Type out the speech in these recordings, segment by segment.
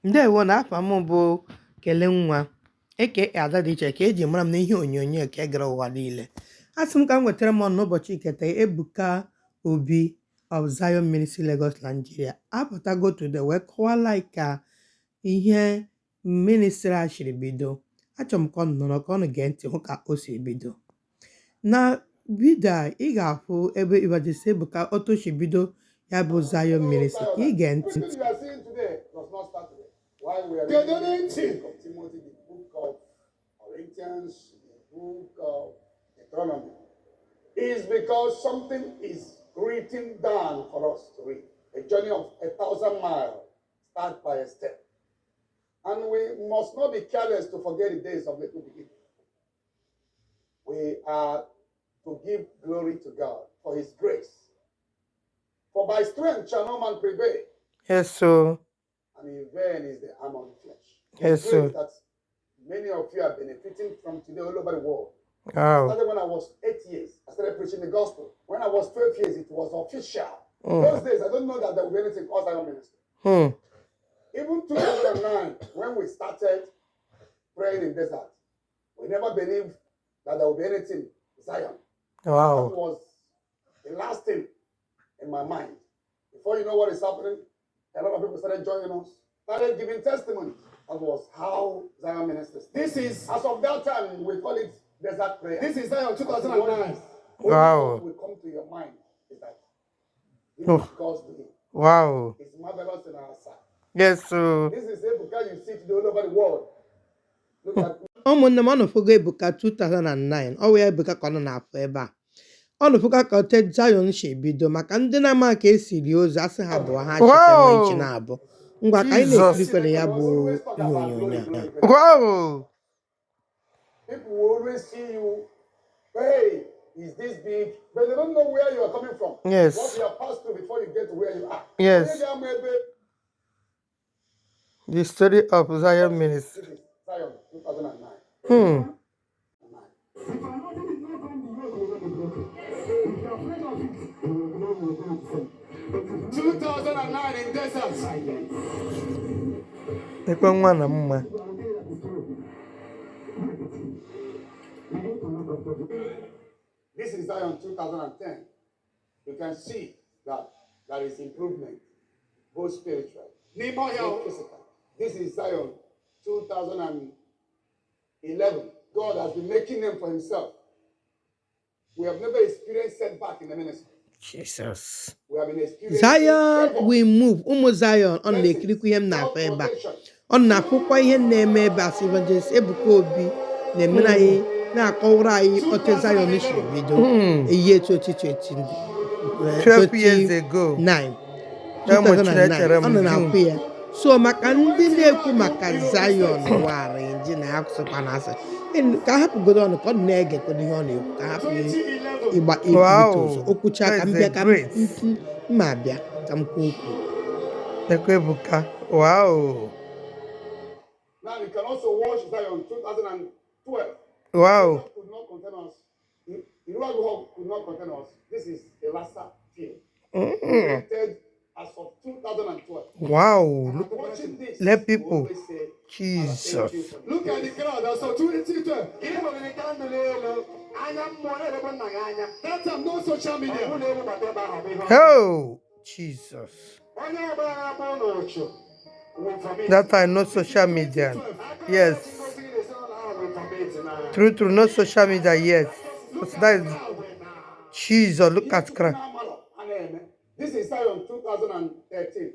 Ndewo na afa m bụ Kelenwa aka Ada dị iche ka eji mara m n'ihe onyonyo nke gara ụwa niile. Asị m ka m wetara m ọnụ n'ụbọchị nke taa. Ebuka Obi of Zion Ministry, Lagos, Nigeria apụtago today wee kọwala anyị ka ihe ministry a siri bido. Achọrọ m ka ọ nọrọ ka ọ gee ntị hụ ka o siri bido. Na vidio a, ị ga-afụ ebe Evangelist Ebuka otu o si bido ya bụ Zion Ministry ka ị gee ntị. Everything you are seeing today does not start today. Why we are reading the book of Timothy, the book of Corinthians, the book of Deuteronomy, is because something is written down for us to read. A journey of 1,000 miles start by a step. And we must not be careless to forget the days of little beginning. We are to give glory to God for his grace. For by strength shall no man prevail, Yes, so and in vain is the arm of the flesh. Yes, The sir. grace that many of you are benefiting from today all over the world. Started when I was 8 years. I started preaching the gospel. When I was 12 years, it was official. Those days, I don't know that there would be anything called Zion Ministry. Even 2009, when we started praying in desert, we never believed that there would be anything Zion. That was the last thing in my mind. Before you know what is happening, a lot of people started joining us, started giving testimonies. That was how Zion Ministries. This is, as of that time, we call it desert prayer. This is Zion 2009. Only what will come to your mind is that this is God's doing. It's marvelous in our sight. Yes, so This is Ebuka you see today all over the world. Look at Ụmụnne m, ọ nụfụgo Ebuka 2009. Ọ wụ ya Ebuka ka ọ nọ n'afọ ebe a. Ọ nụfụga ka ote Zion si ebido. Maka ndị na-ama ka esi rie ozu, asị ha bụ ha cheta nwa nchi na-abụ. Ngwa, ka anyị Jesus. na-ekirikwere ya bụ ihe onyonyo a. People will always see you, "Hey, is this big?" But they don't know where you are coming from. What you have passed through before you get to where you are. Onye ga-ama ebe. The story of Zion Ministry. This is Zion 2009. If anointing did not come, the yoke will not be broken. If you are afraid of it, you will know you will do the same. But if you 2009 in desert. Silence, Ekwe nwa na mma. you are okay, that is true. Begin to look after the This is Zion 2010. You can see that there is improvement, both spiritual, both physical. This is Zion 2011. God has been making name for himself. We have never experienced setback in the ministry. Jesus. We have been experiencing Zion favor, we move. Ụmụ Zion, ọ blessings, na-ekirikwa ihe m na-afụ God's ebe a. protection. Ọ na-afụkwa ihe na-eme ebe a. Sị Evangelist Ebuka Obi na-emere anyị, na-akọwara anyị otu Zion si bido eyi 2020 12 years ago. 9 Ya mụ 2009 Chinechere ọ m nọ June. na-afụ ya. So maka ndị na-ekwu maka Zion wara nji na ya sịkwa na asị ka a hapụgodo ọnụ ka ọ na-egekwana ihe ọ na-ekwu, ka a hapụ ịgba ibute ụzọ okwucha ka m Eze bịa ka m great. mma bịa ka m kwuo okwu. Ekwe Ebuka. Wow. Now you can also watch Zion 2012. Could not contain us. Iruagu could not contain us. This is a Lassa field. Created as of 2012. Look, Watching this, let we people. always say, "Father, Jesus. thank you for Look at the crowd. So 2012. Ị nwere candle elu, anya mmụọ na-edebe nna gị anya. That time, no social media. Ọ bụrụ na elu gbata ebe ahụ, ọ bụ ihe ọjọọ. Oh, Jesus. Onye ọbụla na-akpọ ụlọ ụchụ wụ vomit. That time, no social media. Yes. Ngozi gị n'ezinụlọ ahụ wụ vomit na. True, true. No social media. Yes. So that is Jesus. Look at crowd. This is Zion 2013. This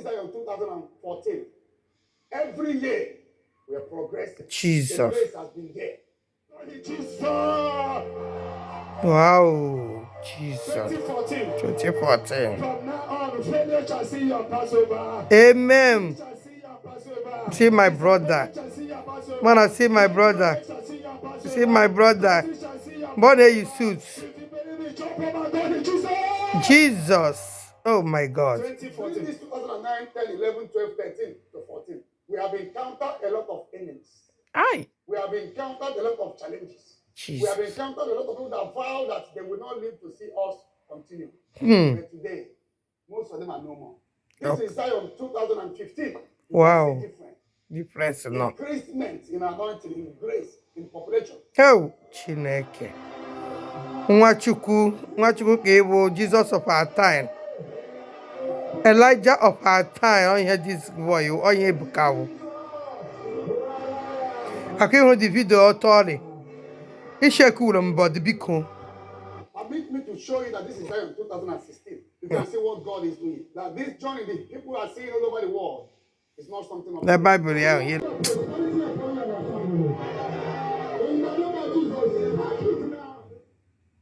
is Zion 2014. Every year, we are progressing. The Jesus. grace has been there. Jesus. Wow. Jesus. 2014. 2014. From now on, failure shall see your Passover. Amen. Shall see your Passover. See my brother. Shall see your Passover. Man, I see my brother. Shall see your Passover. See my brother. Shall see your Born you suits. If you believe it, jump up and go to Jesus. Jesus. Oh my God. 2014. This 2009, 10, 11, 12, 13 to 14. We have encountered a lot of enemies. Aye. We have encountered a lot of challenges. We have Jesus. encountered a lot of people that vow that they will not live to see us continue. But today, most of them are no more. This is Zion 2015. You can see different. Difference nọ. Increasement in anointing, in grace, in population. Ew, Chineke. Nwachukwu, Nwachukwu ka ị bụ Jesus of our time. Elijah of our time, ọ ihe this boy, ọ ihe Ebuka wụ. Aka ịhụ the video ọtọ ọrị. Ishekwuru m bọdụ biko. Permit me to show you that this is Zion 2016. You can see what God is doing. That this journey the people are seeing all over the world is not something of Na Baịbụl ya ahụ, ihe-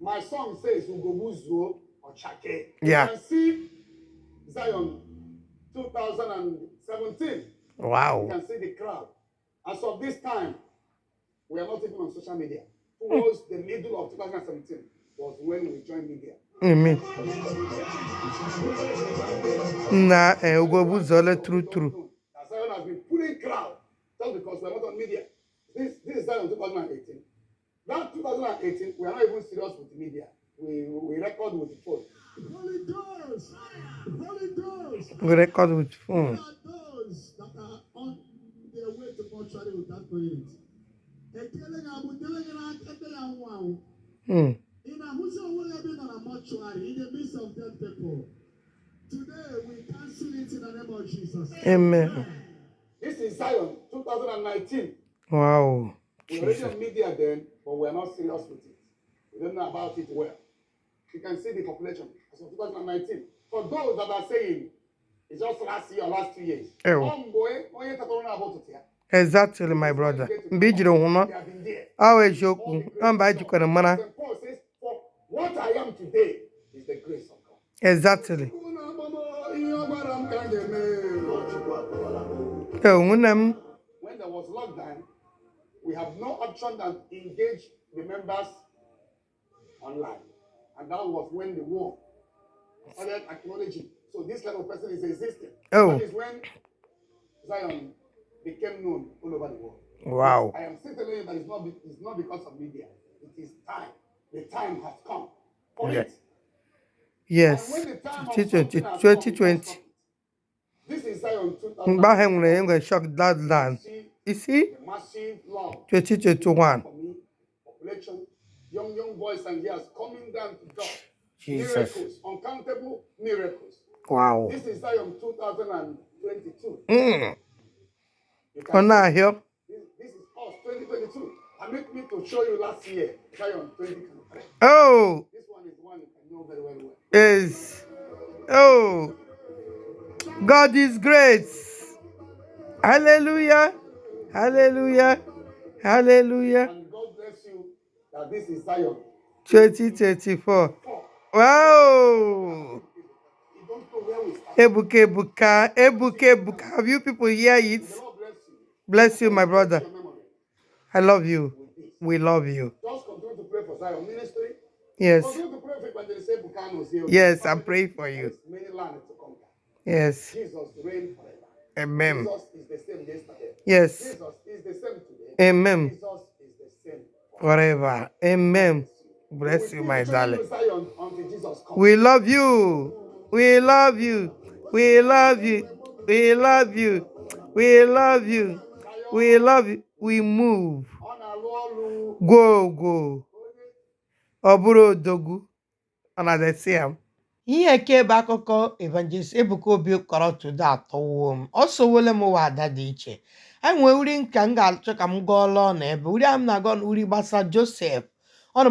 My song says Ugobuzuo Ochake. You can see Zion 2017. You can see the crowd. As of this time, we are not even on social media. Towards the middle of 2017 was when we joined media. Amen. Na Ugobuzuole true true. That Zion has been pulling crowd just because we are not on media. This is Zion 2018. That 2018, we are not even serious with the media. We record with the phone. Holy Ghost, Holy Ghost. We record with phone. Who are those that are on their way to mortuary without knowing it? Ekele ga-abụ dele gị n'aka ebe ya nwụ anwụ. Ị na-ahụzi onwe gị ebe ị nọ na mortuary in the midst of dead people. Today we cancel it in the name of Jesus. Amen. This is Zion 2019. Wow. We were already Jesus. on media then, but we are not serious with it. We don't know about it well. You can see the population as of 2019. For those that are saying it's just last year or last 2 years. Ew. Ọ mgbe onye tatara na abụ ụtụtụ ya. Exactly, my brother. Mgbe i jiri hụ nọ, They have been there. ọ eziokwu. Ọ mgbe anyị jikwara mara. St. Paul says, "For what I am today is the grace of God." Exactly. Ee, nwunye m. When there was lockdown, we have no option than engage the members online. And that was when the war started acknowledging. So this kind of person is existing. Oh. That is when Zion became known all over the world. I am still telling you that it's not because of media. It is time. The time has come for it. And when the time of 2020, something has come, you can't 2020. stop it. This is Zion Mgbe ahụ 2000. enwere shock that land. See You see? the massive love 2021. for me, population, young, young boys and girls coming down to God. Jesus. Miracles, uncountable miracles. This is Zion 2022. You Ọ can see na-ahịọ. this is us, 2022. Permit me to show you last year, Zion 2023. Oh, This one is one you can know very, very well. is. Oh, God is great. Hallelujah. Hallelujah. Hallelujah. And God bless you that this is Zion 2024. 4. Wow. You don't know where we start. Ebuka, Ebuka, Ebuka, Ebuka. Have you people hear it? The Lord bless you. Bless you, my Bless brother. your memory I love you. with this. We love you. Just continue to pray for Zion Ministry. Yes. Continue to pray for Evangelist Ebuka Anozie. Yes, I'm praying for There you. is many land to conquer. Yes. Jesus reigns forever. Amen. Jesus is the same yesterday. Yes. Jesus is the same today. Amen. Jesus is the same forever. Forever. Amen. Bless you. Bless We you, still my join darling. you, Zion, until Jesus comes. We love you. We love you. We love you. We love you. We love you. We love you. We move. Ọ na-alụ ọlụ Go, go. Ọ bụrụ odogwu. Ọ na-adesi ya m. Ihe nke bụ akụkọ Evangelist Ebuka Obi kọrọ today atọwo m. Ọ sowole m ụwa ada dị iche. Enwee uri nka m ga-achọ ka m gụọla ọnụ ebe uri ahụ m na-agụ ọnụ uri gbasara Joseph. Ọ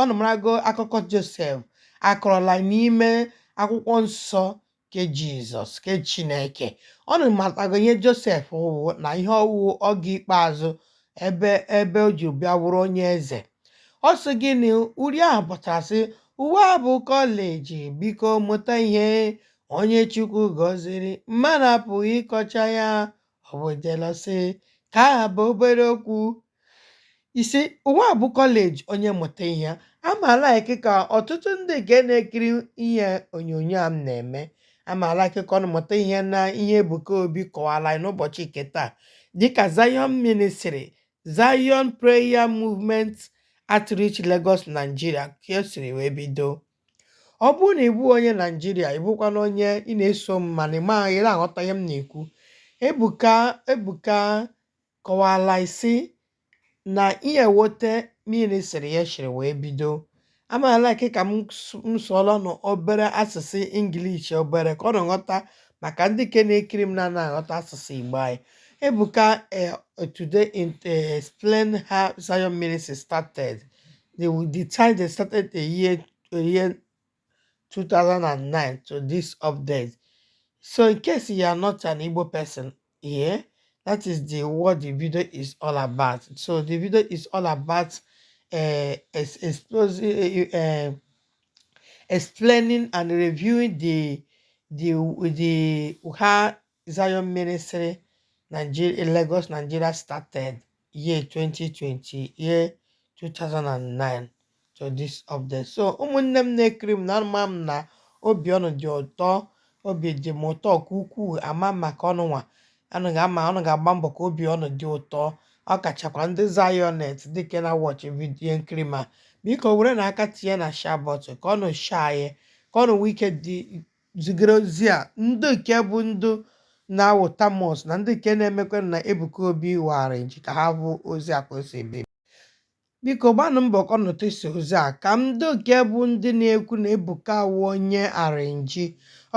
nụmarago akụkọ Joseph akọrọla n'ime akwụkwọ nsọ ke Jizọs ke Chineke. Ọ nụmatago ihe Joseph wụ na ihe ọwụ oge ikpeazụ ebe o ji bịa wụrụ onye eze. Ọ sị gịnị uri ahụ pụtara sị ụwa bụ kọleji biko mụta ihe onye Chukwu gọziri mmadụ apụghị ịkọcha ya ọ bụ jealousy ka aha bụ obere okwu isi ụwa bụ kọleji onye mụta ihe amaala ike ka ọtụtụ ndị nke na-ekiri ihe onyonyo a m na-eme amaala ike ka ọ mụta ihe na ihe Ebuka Obi kọwara anyị n'ụbọchị nke taa dịka Zion Ministry, Zion Prayer Movement Outreach, Lagos, Nigeria ka o siri wee bido. Ọ bụrụ na ị bụ onye Naijiria, ị bụkwana onye ị na-eso m mana ị maghị ị na-aghọta ihe m na-ekwu. Ebuka kọwala sị na ihe wote ministry ya shiri wee bido. Amaala ike ka m sụọla nụ obere asụsụ English obere ka ọ nụ ghọta maka ndị ke na-ekiri m na-anaghị aghọta asụsụ Igbo anyị. Ebuka today explain how Zion Ministry started. The time they started a year 2009 to this update. So in case you are not an Igbo person here, that is the what the video is all about. So the video is all about explosive, explaining and reviewing the how Zion Ministry Nigeria, Lagos, Nigeria started year 2020, year 2009 to this update. So ụmụnne m na-ekiri m na ama m na obi ọnụ dị ụtọ, obi dị m ụtọ nke ukwuu. Ama maka ọnụ nwa ọnụ ga-ama ọnụ ga-agba mbọ ka obi ọnụ dị ụtọ, ọ kachakwa ndị Zionet dịka na watch video nkiri ma biko were na aka tinye na share button ka ọnụ share anyị ka ọnụ nwee ike dị zigara ozi a ndị nke bụ ndị na-awụ Thomas na ndị nke na-emekwa na Ebuka Obi wara nji ka ha bụ ozi a ka o si ebe. Biko gbanụ mbọ ka ọnụ tụsa ozi a ka ndị nke bụ ndị na-ekwu na Ebuka awụ onye arinji,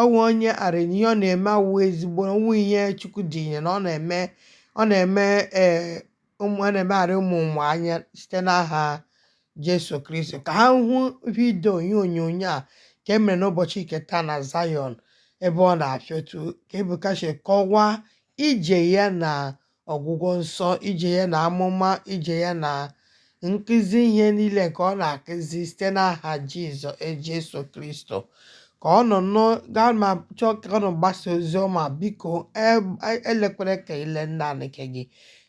ọwụ onye arinji, ihe ọ na-eme awụ ezigbo ọwụ ihe Chukwu dinye na ọ na-eme ee ụmụ ọ na-emegharị ụmụ ụmụ anya site n'aha Jesu Kristi ka ha hụ video ihe onyonyo a ka e mere n'ụbọchị nke taa na Zion ebe ọ na-afịa otu ka Ebuka si kọwaa ije ya na ọgwụgwọ nsọ, ije ya na amụma, ije ya na nkụzi ihe niile nke ọ na-akụzi site n'aha Jizọs Jesu Kristo ka ọ nọ nọ gaa ma chọọ ka ọ nọ gbasa ozi ọma. Biko elekwere ka ile nna nke gị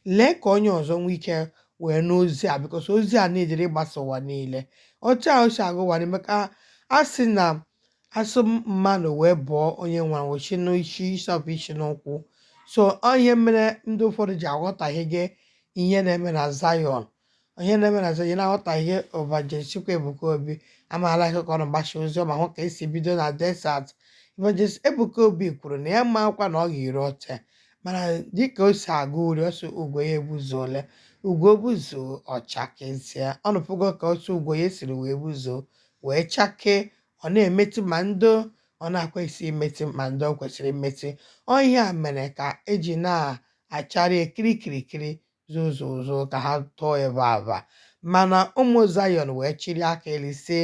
lee ka onye ọzọ nwee ike wee n'ozi a because ozi a niile ịgbasa ụwa niile otu a o si agụ ụwa n'ime ka a sị na asụ mmadụ wee bụọ onye nwere anwụ n'isi ịsọpụ isi n'ụkwụ. So ọ ihe mere ndị ụfọdụ ji aghọtahie ihe na-eme na Zion, ihe na-eme na Zion na-aghọtahie Evangelist Ebuka Obi amaala akụkọ ọ na-agbasa ozi ọma hụ ka esi bido na desert. Evangelist Ebuka Obi kwuru na ya makwa na ọ ga-eri ote mana dịka o si agụ uri ọsọ ugo ya ebuzuole ugo buzuo ọchakezie ọ nụpụgo ka otu ugo ya siri wee buzuo wee chakee. Ọ na-emetụ ma ndị ọ na-akwesịghị imetụ ma ndị ọ kwesịrị imetụ. Ọ ihe a mere ka eji na-achara kirikirikiri zuzuzu ka ha tụọ ebe aba mana ụmụ Zion wee chịrị aka elu sị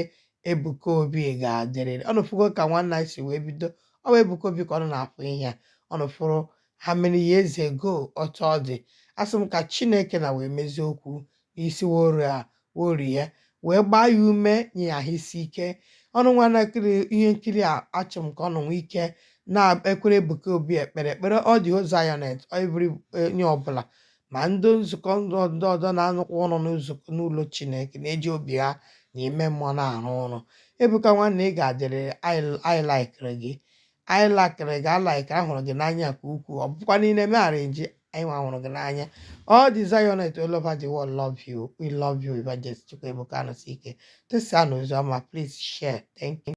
Ebuka Obi ga-adịrịrị. Ọ nụfụgo ka nwanne anyị si wee bido. Ọ bụ Ebuka Obi ka ọ na-afụ ihe a ọ nụfụrụ how many years ago otu ọ dị. Asị m ka Chineke na wee mezie okwu n'isi woru a woru ya wee gbaa ya ume, nye ya ahụ isi ike. Ọnụ nwa na-ekiri ihe nkiri a, achọ m ka ọ nọ nwee ike na-ekwere Ebuka Obi ekpere ekpere. Ọ dị Zionet every onye ọbụla ma ndị nzukọ ndị ọzọ na-anụkwa ọrụ n'nzukọ n'ụlọ Chineke na-eji obi ha na ime mmụọ na-arụ ọrụ. Ebuka nwanne, ị ga-adịrịrị. Anyị laikiri gị, anyị lakịrị gị, alaikiri ahụrụ gị n'anya nke ukwuu. Ọ bụkwa niile megharị nji anyị nwa hụrụ gị n'anya. All the Zionites all over the world love you. We love you, Evangelist Chukwuebuka Anosike. Tụsaa n'ozi ọma. Please share. Thank you.